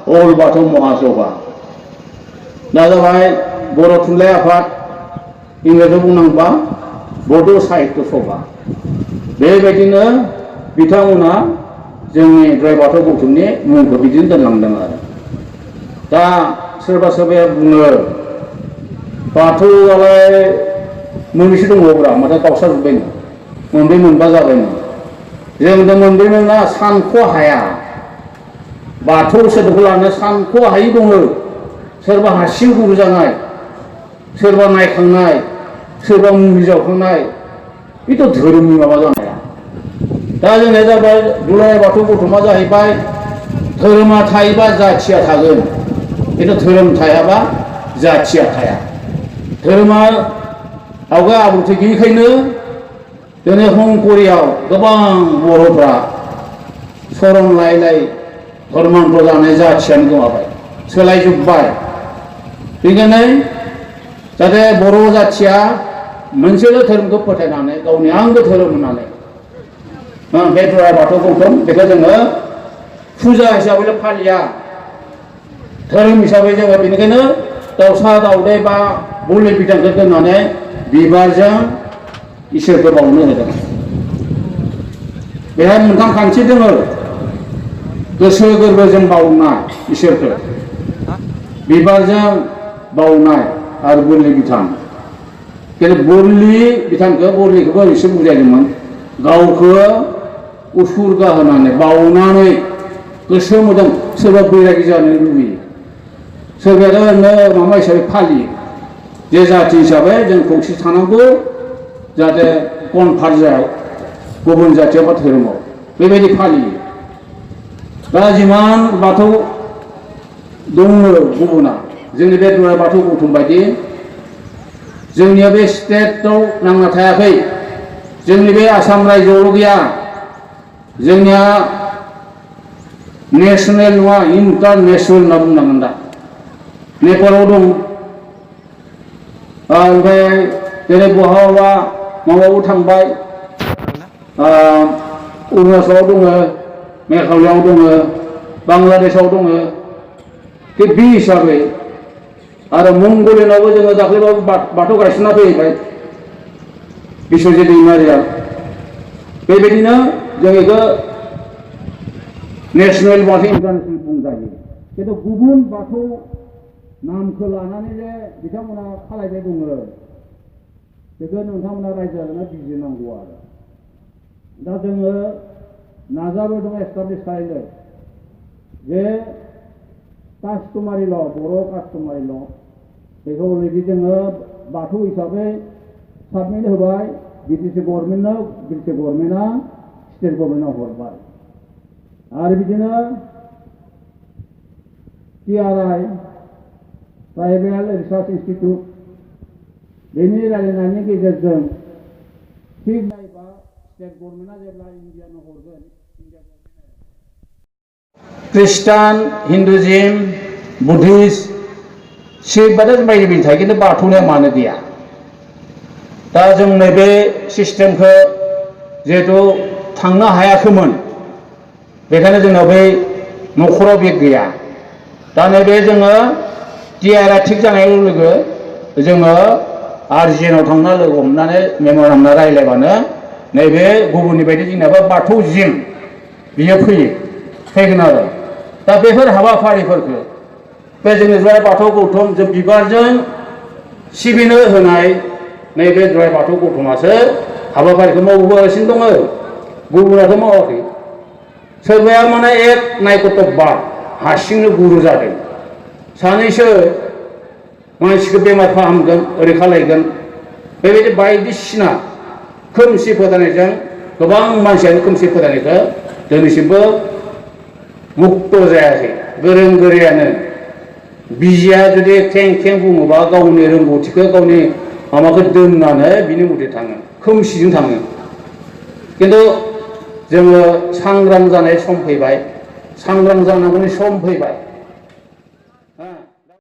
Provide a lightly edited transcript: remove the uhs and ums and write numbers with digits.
अल बाथौ महासभा दा जाबाय बर' थुनलाइ आफाद इंराजियाव बुंनांगौबा बड' साहित्य सभा बेबायदिनो बिथांमोना जोंनि द्राय बाथौ गौथुमनि मुंखौ बिदिनो दोनलांदों आरो दा सोरबा सोरबाया बुङो बाथौआलाय मोनबेसे दंबावोब्रा माथो गावस्राजोब्बायनो मोनब्रै मोनबा जाबायनो जों मोनब्रै नङा सानख' हाया बाथौ सोदोबखौ लानो सानख' हायि दङ सोरबा हासिं गुरु जानाय सोरबा नायखांनाय सोरबा मुंलि जावखांनाय बेथ' धोरोमनि माबा जानाया दा जोंनिया जाबाय दुलाराय बाथौ गौथुमा जाहैबाय धोरोमा थायोबा जाथिया थागोन खिन्थु धोरोम थायाबा जाथिया थाया धोरोमा आवगाय आब्रुथि गैयिखायनो दिनै हंकरियाव गोबां बर'फ्रा सरन लायै लायै धर्मान्त जानाय जाथियानो गोमाबाय सोलायजोब्बाय बेनिखायनो जाहाथे बर' जाथिया मोनसेल' धोरोमखौ फोथायनानै गावनि आंगो धोरोम होननानै बे दुलाराय बाथौ गौथुम बेखौ जोङो फुजा हिसाबैल' फालिया धोरोम हिसाबै जोङो बेनिखायनो दाउसा दाउदै बा बोलि बिधानखौ दोननानै बिबारजों इसोरखौ बावनो होदों बेहाय मोनथाम खान्थि दङ गोसो गोरबोजों बावनाय इसोरखौ बिबारजों बावनाय आरो बोलि बिधान खिन्थु बोलि बिधानखौ बोलिखौबो एसे बुजायदोंमोन गावखौ उसुरगा होनानै बावनानै गोसो मोदोम सोरबा बैरागि जानो लुबैयो सोरबाया ओरैनो माबा हिसाबै फालियो जे जाथि हिसाबै जों खौसे थानांगौ जाहाथे कनभार्ट जाया गुबुन जाथियाव बा धोरोमाव बेबायदि फालियो दा जिमान बाथौ दङ गुबुना जोंनि बे दुलाराय बाथौ गौथुम बायदि जोंनिया बे स्टेटआव नांना थायाखै जोंनि बे आसाम रायजोआवल' गैया जोंनिया नेसनेल नङा इन्टारनेसनेल होनना बुंनांगोन दा नेपालाव दं ओमफ्राय जेरै बहाबा माबायाव थांबाय अरुणाचलाव दङ मेघालयआव दङ बांलादेशआव दङ बे हिसाबै आरो मंगलियानावबो जोङो दाख्लैबाबो बाथौ गायसनना फैबाय बिश्वजित दैमारिया बेबायदिनो जों बेखौ नेसनेल बाथौ इन्टारनेसनेल बुंजायो खिन्थु गुबुन बाथौ नामखौ लानानै जे बिथांमोना खालायबाय दङ बेखौ नोंथांमोना रायजो राजानो बिजिरनांगौ आरो दा जोङो नाजाबाय दङ एस्टाब्लिश खालायनो जे कास्टमारि ल' बर' कास्टमारि ल' बेखौ अलरेडि जोङो बाथौ हिसाबै साबमिट होबाय बिटिसि गभर्नमेन्टनो बिटिसि गभर्नमेन्टआ स्टेट गभर्नमेन्टआव हरबाय आरो बिदिनो TRI ट्राइबेल रिसार्च इन्स्टिट्यूट बेनि रायज्लायनायनि गेजेरजों थिग नायबा स्टेट गभर्नमेन्टआ जेब्ला इन्डियानो हरगोन ख्रिस्टान हिन्दुजिम बुद्धिस्ट शिख बादि बायदि बायदि थायो खिन्थु बाथौनिया मानो गैया दा जों नैबे सिस्टेमखौ जिहेथु थांनो हायाखैमोन बेखायनो जोंनाव बे न'खराव बे गैया दा नैबे जोङो TRI थिग जानाय लोगो जोङो RGNआव थांना लोगो हमनानै मेम'रेन्डाम रायज्लायबानो नैबे गुबुननि बायदि जोंनाबो बाथौ जिम बियो फैगोन आरो दा बेफोर हाबाफारिफोरखौ बे जोंनि दुलाराय बाथौ गौथुम जों बिबारजों सिबिनो होनाय नैबे दुलाराय बाथौ गौथुमासो हाबाफारिखौ मावबोगासिनो दङ गुबुनाथ' मावाखै सोरबाया माने एक नायकट' बाद हारसिंनो गुरु जादों सानैसो मानसिखौ बेमार फाहामगोन ओरै खालायगोन बेबायदि बायदिसिना खोमसि फोथायनायजों गोबां मानसियानो खोमसि फोथायनायखौ दिनैसिमबो मुक्त जायाखै गोरों गोरायानो बिजिया जुदि खें खें बुङोबा गावनि रोंगौथिखौ गावनि माबाखौ दोननानै बिनि मथे थाङो खोमसिजों थाङो खिन्थु जोङो सांग्रां जानाय सम फैबाय सांग्रां जानांगौनि सम फैबाय